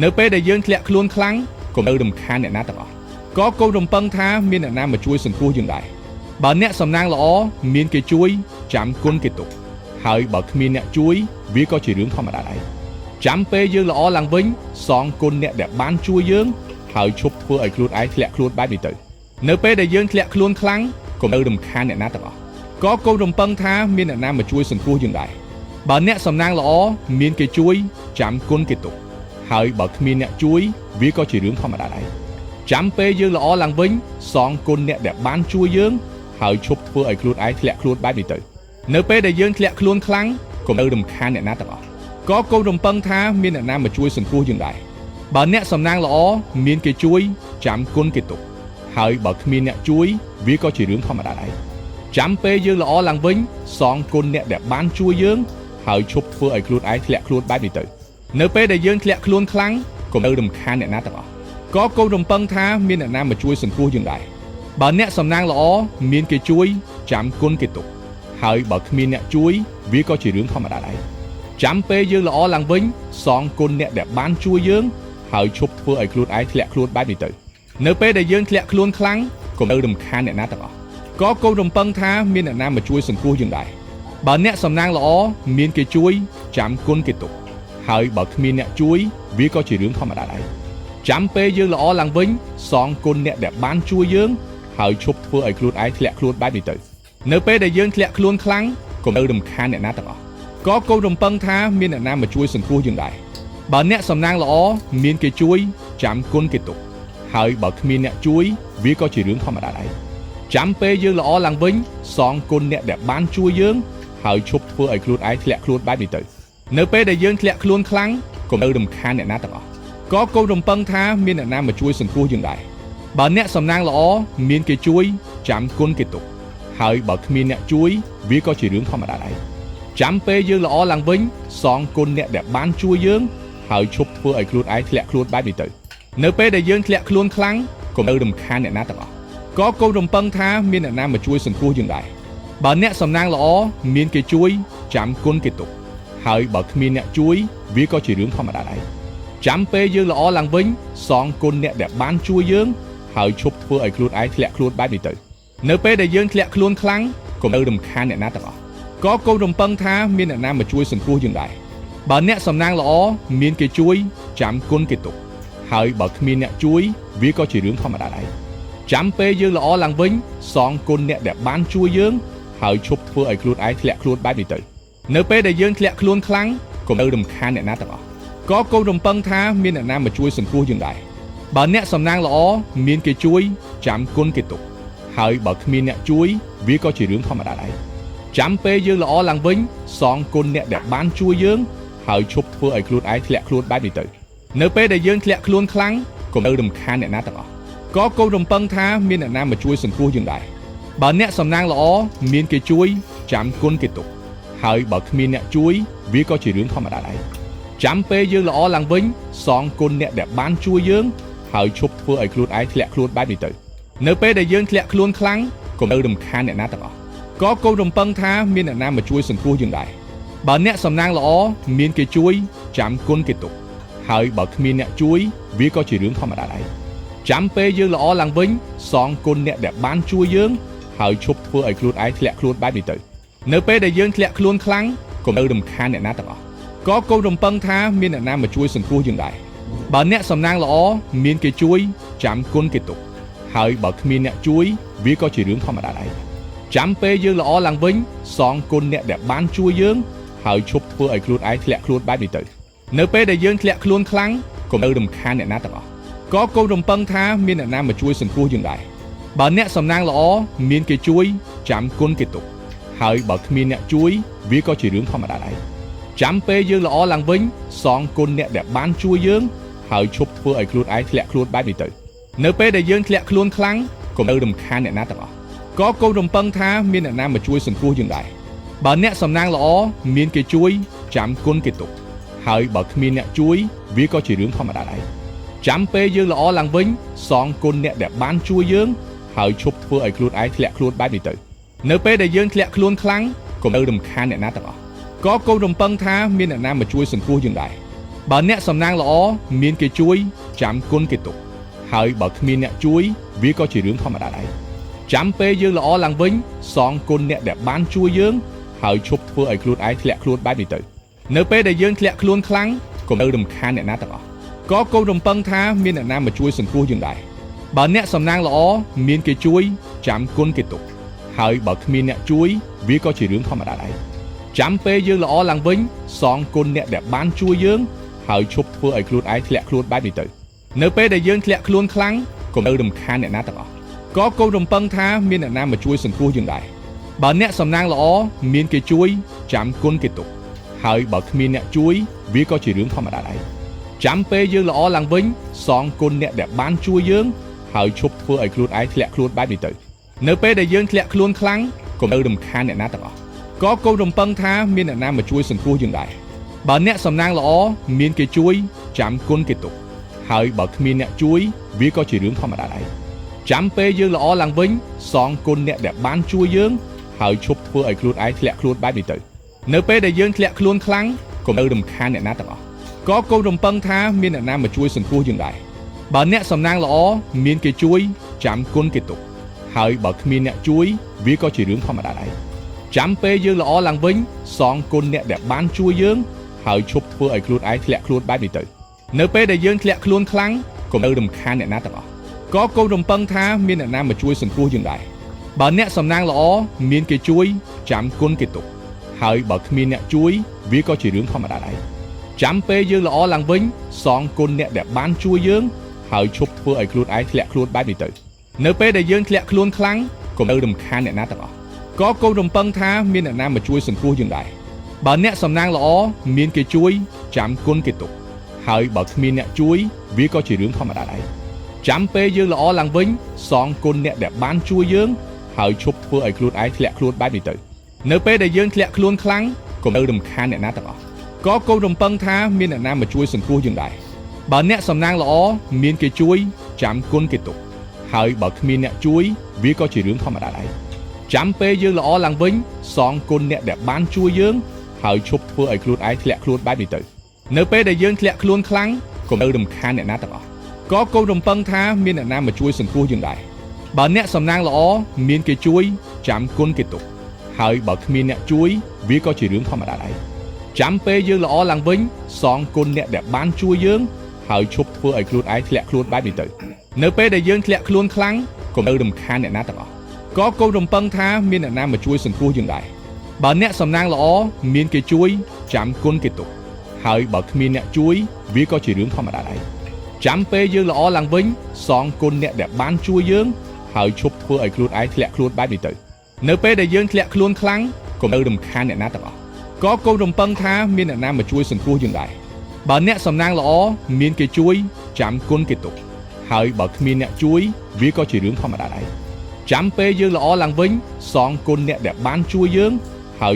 នៅពេលដែលយើងធ្លាក់ខ្លួនខ្លាំងកុំទៅរំខានអ្នកណាទាំងអស់ក៏កុំរំពឹងថាមានអ្នកណាមកជួយសង្គ្រោះយើងដែរបើអ្នកសំណាងល្អមានគេជួយចាំគុណគេទុកហើយបើគ្មានអ្នកជួយវាក៏ជារឿងធម្មតាដែរចាំពេលយើងល្អឡើងវិញសងគុណអ្នកដែលបានជួយយើងហើយឈប់ធ្វើឲ្យខ្លួនឯងធ្លាក់ខ្លួនបែបនេះទៅនៅពេលដែលយើងធ្លាក់ខ្លួនខ្លាំងកុំទៅរំខានអ្នកណាទាំងអស់ក៏កុំរំពឹងថាមានអ្នកណាមកជួយសង្គ្រោះយើងដែរបើអ្នកសំណាងល្អមានគេជួយចាំគុណគេទុក ហើយបើគ្មានអ្នកជួយវាក៏ជារឿងធម្មតាដែរចាំពេលយើងល្អឡើងវិញសងគុណអ្នកដែលបានជួយយើងហើយឈប់ធ្វើឲ្យខ្លួនឯងធ្លាក់ខ្លួនបែបនេះទៅនៅពេលដែលយើងធ្លាក់ខ្លួនខ្លាំងកុំទៅរំខានអ្នកណាទាំងអស់ក៏កុំរំពឹងថាមានអ្នកណាមកជួយសង្គ្រោះយើងដែរបើអ្នកសំណាងល្អមានគេជួយចាំគុណគេទុកហើយបើគ្មានអ្នកជួយវាក៏ជារឿងធម្មតាដែរចាំពេលយើងល្អឡើងវិញសងគុណអ្នកដែលបានជួយយើងហើយឈប់ធ្វើឲ្យខ្លួនឯងធ្លាក់ខ្លួនបែបនេះទៅ នៅពេលដែលយើងធ្លាក់ខ្លួនខ្លាំងកុំទៅរំខានអ្នកណាទាំងអស់ក៏កុំរំពឹងថាមានអ្នកណាមកជួយសង្គ្រោះយើងដែរបើអ្នកសំណាងល្អមានគេជួយចាំគុណគេទុកហើយបើគ្មានអ្នកជួយវាក៏ជារឿងធម្មតាដែរចាំពេលយើងល្អឡើងវិញសងគុណអ្នកដែលបានជួយយើងហើយឈប់ធ្វើឲ្យខ្លួនឯងធ្លាក់ខ្លួនបែបនេះទៅនៅពេលដែលយើងធ្លាក់ខ្លួនខ្លាំងកុំទៅរំខានអ្នកណាទាំងអស់ក៏កុំរំពឹងថាមានអ្នកណាមកជួយសង្គ្រោះយើងដែរបើអ្នកសំណាងល្អមានគេជួយចាំគុណគេទុក ហើយបើគ្មានអ្នកជួយវាក៏ជារឿងធម្មតាដែរចាំពេលយើងល្អឡើងវិញសងគុណអ្នកដែលបានជួយយើងហើយឈប់ធ្វើឲ្យខ្លួនឯងធ្លាក់ខ្លួនបែបនេះទៅនៅពេលដែលយើងធ្លាក់ខ្លួនខ្លាំងកុំទៅរំខានអ្នកណាទាំងអស់ក៏កុំរំពឹងថាមានអ្នកណាមកជួយសង្គ្រោះយើងដែរបើអ្នកសំណាងល្អមានគេជួយចាំគុណគេទុកហើយបើគ្មានអ្នកជួយវាក៏ជារឿងធម្មតាដែរចាំពេលយើងល្អឡើងវិញសងគុណអ្នកដែលបានជួយយើងហើយឈប់ធ្វើឲ្យខ្លួនឯងធ្លាក់ខ្លួនបែបនេះទៅ នៅពេលដែលយើងធ្លាក់ខ្លួនខ្លាំងកុំទៅរំខានអ្នកណាទាំងអស់ក៏កុំរំពឹងថាមានអ្នកណាមកជួយសង្គ្រោះយើងដែរបើអ្នកសំណាងល្អមានគេជួយចាំគុណគេទុកហើយបើគ្មានអ្នកជួយវាក៏ជារឿងធម្មតាដែរចាំពេលយើងល្អឡើងវិញសងគុណអ្នកដែលបានជួយយើងហើយឈប់ធ្វើឲ្យខ្លួនឯងធ្លាក់ខ្លួនបែបនេះទៅនៅពេលដែលយើងធ្លាក់ខ្លួនខ្លាំងកុំទៅរំខានអ្នកណាទាំងអស់ក៏កុំរំពឹងថាមានអ្នកណាមកជួយសង្គ្រោះយើងដែរបើអ្នកសំណាងល្អមានគេជួយចាំគុណគេទុក ហើយបើគ្មានអ្នកជួយវាក៏ជារឿងធម្មតាដែរចាំពេលយើងល្អឡើងវិញសងគុណអ្នកដែលបានជួយយើងហើយឈប់ធ្វើឲ្យខ្លួនឯងធ្លាក់ខ្លួនបែបនេះទៅនៅពេលដែលយើងធ្លាក់ខ្លួនខ្លាំងកុំទៅរំខានអ្នកណាទាំងអស់ក៏កុំរំពឹងថាមានអ្នកណាមកជួយសង្គ្រោះយើងដែរបើអ្នកសំណាងល្អមានគេជួយចាំគុណគេទុកហើយបើគ្មានអ្នកជួយវាក៏ជារឿងធម្មតាដែរចាំពេលយើងល្អឡើងវិញសងគុណអ្នកដែលបានជួយយើងហើយឈប់ធ្វើឲ្យខ្លួនឯងធ្លាក់ខ្លួនបែបនេះទៅ នៅពេលដែលយើងធ្លាក់ខ្លួនខ្លាំងកុំទៅរំខានអ្នកណាទាំងអស់ក៏កុំរំពឹងថាមានអ្នកណាមកជួយសង្គ្រោះយើងដែរបើអ្នកសំណាងល្អមានគេជួយចាំគុណគេទុកហើយបើគ្មានអ្នកជួយវាក៏ជារឿងធម្មតាដែរចាំពេលយើងល្អឡើងវិញសងគុណអ្នកដែលបានជួយយើងហើយឈប់ធ្វើឲ្យខ្លួនឯងធ្លាក់ខ្លួនបែបនេះទៅនៅពេលដែលយើងធ្លាក់ខ្លួនខ្លាំងកុំទៅរំខានអ្នកណាទាំងអស់ក៏កុំរំពឹងថាមានអ្នកណាមកជួយសង្គ្រោះយើងដែរបើអ្នកសំណាងល្អមានគេជួយចាំគុណគេទុក ហើយបើគ្មានអ្នកជួយវាក៏ជារឿងធម្មតាដែរចាំពេលយើងល្អឡើងវិញសងគុណអ្នកដែលបានជួយយើងហើយឈប់ធ្វើឲ្យខ្លួនឯងធ្លាក់ខ្លួនបែបនេះទៅនៅពេលដែលយើងធ្លាក់ខ្លួនខ្លាំងកុំទៅរំខានអ្នកណាទាំងអស់ក៏កុំរំពឹងថាមានអ្នកណាមកជួយសង្គ្រោះយើងដែរបើអ្នកសំណាងល្អមានគេជួយចាំគុណគេទុកហើយបើគ្មានអ្នកជួយវាក៏ជារឿងធម្មតាដែរចាំពេលយើងល្អឡើងវិញសងគុណអ្នកដែលបានជួយយើងហើយឈប់ធ្វើឲ្យខ្លួនឯងធ្លាក់ខ្លួនបែបនេះទៅ នៅពេលដែលយើងធ្លាក់ខ្លួនខ្លាំងកុំទៅរំខានអ្នកណាទាំងអស់ក៏កុំរំពឹងថាមានអ្នកណាមកជួយសង្គ្រោះយើងដែរបើអ្នកសំណាងល្អមានគេជួយចាំគុណគេទុកហើយបើគ្មានអ្នកជួយវាក៏ជារឿងធម្មតាដែរចាំពេលយើងល្អឡើងវិញសងគុណអ្នកដែលបានជួយយើងហើយឈប់ធ្វើឲ្យខ្លួនឯងធ្លាក់ខ្លួនបែបនេះទៅនៅពេលដែលយើងធ្លាក់ខ្លួនខ្លាំងកុំទៅរំខានអ្នកណាទាំងអស់ក៏កុំរំពឹងថាមានអ្នកណាមកជួយសង្គ្រោះយើងដែរបើអ្នកសំណាងល្អមានគេជួយចាំគុណគេទុក ហើយបើគ្មានអ្នកជួយវាក៏ជារឿងធម្មតាដែរចាំពេលយើងល្អឡើងវិញសងគុណអ្នកដែលបានជួយយើងហើយឈប់ធ្វើឲ្យខ្លួនឯងធ្លាក់ខ្លួនបែបនេះទៅនៅពេលដែលយើងធ្លាក់ខ្លួនខ្លាំងកុំទៅរំខានអ្នកណាទាំងអស់ក៏កុំរំពឹងថាមានអ្នកណាមកជួយសង្គ្រោះយើងដែរបើអ្នកសំណាងល្អមានគេជួយចាំគុណគេទុកហើយបើគ្មានអ្នកជួយវាក៏ជារឿងធម្មតាដែរចាំពេលយើងល្អឡើងវិញសងគុណអ្នកដែលបានជួយយើងហើយឈប់ធ្វើឲ្យខ្លួនឯងធ្លាក់ខ្លួនបែបនេះទៅ នៅពេលដែលយើងធ្លាក់ខ្លួនខ្លាំងកុំទៅរំខានអ្នកណាទាំងអស់ក៏កុំរំពឹងថាមានអ្នកណាមកជួយសង្គ្រោះយើងដែរ បើអ្នកសំណាងល្អមានគេជួយចាំគុណគេទុកហើយបើគ្មានអ្នកជួយវាក៏ជារឿងធម្មតាដែរចាំពេលយើងល្អឡើងវិញសងគុណអ្នកដែលបានជួយយើងហើយឈប់ធ្វើឲ្យខ្លួនឯងធ្លាក់ខ្លួនបែបនេះទៅនៅពេលដែលយើងធ្លាក់ខ្លួនខ្លាំងកុំទៅរំខានអ្នកណាទាំងអស់ក៏កុំរំពឹងថាមានអ្នកណាមកជួយសង្គ្រោះយើងដែរបើអ្នកសំណាងល្អមានគេជួយចាំគុណគេទុកហើយបើគ្មានអ្នកជួយវាក៏ជារឿងធម្មតាដែរចាំពេលយើងល្អឡើងវិញសងគុណអ្នកដែលបានជួយយើងហើយឈប់ធ្វើឲ្យខ្លួនឯងធ្លាក់ខ្លួនបែបនេះទៅនៅពេលដែលយើងធ្លាក់ខ្លួនខ្លាំងកុំទៅរំខានអ្នកណាទាំងអស់ក៏កុំរំពឹងថាមានអ្នកណាមកជួយសង្គ្រោះយើងដែរបើអ្នកសំណាងល្អមានគេជួយចាំគុណគេទុកហើយបើគ្មានអ្នកជួយវាក៏ជារឿងធម្មតាដែរចាំពេលយើងល្អឡើងវិញសងគុណអ្នកដែលបានជួយយើងហើយឈប់ធ្វើឲ្យខ្លួនឯងធ្លាក់ខ្លួនបែបនេះទៅនៅពេលដែលយើងធ្លាក់ខ្លួនខ្លាំងកុំទៅរំខានអ្នកណាទាំងអស់ក៏កុំរំពឹងថាមានអ្នកណាមកជួយសង្គ្រោះយើងដែរបើអ្នកសំណាងល្អមានគេជួយចាំគុណគេទុកហើយបើគ្មានអ្នកជួយវាក៏ជារឿងធម្មតាដែរចាំពេលយើងល្អឡើងវិញសងគុណអ្នកដែលបានជួយយើងហើយឈប់ធ្វើឲ្យខ្លួនឯងធ្លាក់ខ្លួនបែបនេះទៅនៅពេលដែលយើងធ្លាក់ខ្លួនខ្លាំងកុំទៅរំខានអ្នកណាទាំងអស់ក៏កុំរំពឹងថាមានអ្នកណាមកជួយសង្គ្រោះយើងដែរបើអ្នកសំណាងល្អមានគេជួយចាំគុណគេទុកហើយបើគ្មានអ្នកជួយវាក៏ជារឿងធម្មតាដែរចាំពេលយើងល្អឡើងវិញសងគុណអ្នកដែលបានជួយយើងហើយឈប់ធ្វើឲ្យខ្លួនឯងធ្លាក់ខ្លួនបែបនេះទៅនៅពេលដែលយើងធ្លាក់ខ្លួនខ្លាំងកុំទៅរំខានអ្នកណាទាំងអស់ក៏កុំរំពឹងថាមានអ្នកណាមកជួយសង្គ្រោះយើងដែរបើអ្នកសំណាងល្អមានគេជួយចាំគុណគេទុកហើយបើគ្មានអ្នកជួយវាក៏ជារឿងធម្មតាដែរចាំពេលយើងល្អឡើងវិញសងគុណអ្នកដែលបានជួយយើងហើយឈប់ធ្វើឲ្យខ្លួនឯងធ្លាក់ខ្លួនបែបនេះទៅនៅពេលដែលយើងធ្លាក់ខ្លួនខ្លាំងកុំទៅរំខានអ្នកណាទាំងអស់ក៏កុំរំពឹងថាមានអ្នកណាមកជួយសង្គ្រោះយើងដែរបើអ្នកសំណាងល្អមានគេជួយចាំគុណគេទុកហើយបើគ្មានអ្នកជួយវាក៏ជារឿងធម្មតាដែរចាំពេលយើងល្អឡើងវិញសងគុណអ្នកដែលបានជួយយើងហើយឈប់ធ្វើឲ្យខ្លួនឯងធ្លាក់ខ្លួនបែបនេះទៅនៅពេលដែលយើងធ្លាក់ខ្លួនខ្លាំងកុំទៅរំខានអ្នកណាទាំងអស់ក៏កុំរំពឹងថាមានអ្នកណាមកជួយសង្គ្រោះយើងដែរបើអ្នកសំណាងល្អមានគេជួយចាំគុណគេទុកហើយបើគ្មានអ្នកជួយវាក៏ជារឿងធម្មតាដែរចាំពេលយើងល្អឡើងវិញសងគុណអ្នកដែលបានជួយយើងហើយឈប់ធ្វើឲ្យខ្លួនឯងធ្លាក់ខ្លួនបែបនេះទៅនៅពេលដែលយើងធ្លាក់ខ្លួនខ្លាំងកុំទៅរំខានអ្នកណាទាំងអស់ក៏កុំរំពឹងថាមានអ្នកណាមកជួយសង្គ្រោះយើងដែរបើអ្នកសំណាងល្អមានគេជួយចាំគុណគេទុកហើយបើគ្មានអ្នកជួយវាក៏ជារឿងធម្មតាដែរចាំពេលយើងល្អឡើងវិញសងគុណអ្នកដែលបានជួយយើងហើយឈប់ធ្វើឲ្យខ្លួនឯងធ្លាក់ខ្លួនបែបនេះទៅនៅពេលដែលយើងធ្លាក់ខ្លួនខ្លាំងកុំទៅរំខានអ្នកណាទាំងអស់ក៏កុំរំពឹងថាមានអ្នកណាមកជួយសង្គ្រោះយើងដែរបើអ្នកសំណាងល្អមានគេជួយចាំគុណគេទុកហើយបើគ្មានអ្នកជួយវាក៏ជារឿងធម្មតាដែរចាំពេលយើងល្អឡើងវិញសងគុណអ្នកដែលបានជួយយើងហើយឈប់ធ្វើឲ្យខ្លួនឯងធ្លាក់ខ្លួនបែបនេះទៅនៅពេលដែលយើងធ្លាក់ខ្លួនខ្លាំងកុំទៅរំខានអ្នកណាទាំងអស់ក៏កុំរំពឹងថាមានអ្នកណាមកជួយសង្គ្រោះយើងដែរបើអ្នកសំណាងល្អមានគេជួយចាំគុណគេទុកហើយបើគ្មានអ្នកជួយវាក៏ជារឿងធម្មតាដែរចាំពេលយើងល្អឡើងវិញសងគុណអ្នកដែលបានជួយយើងហើយ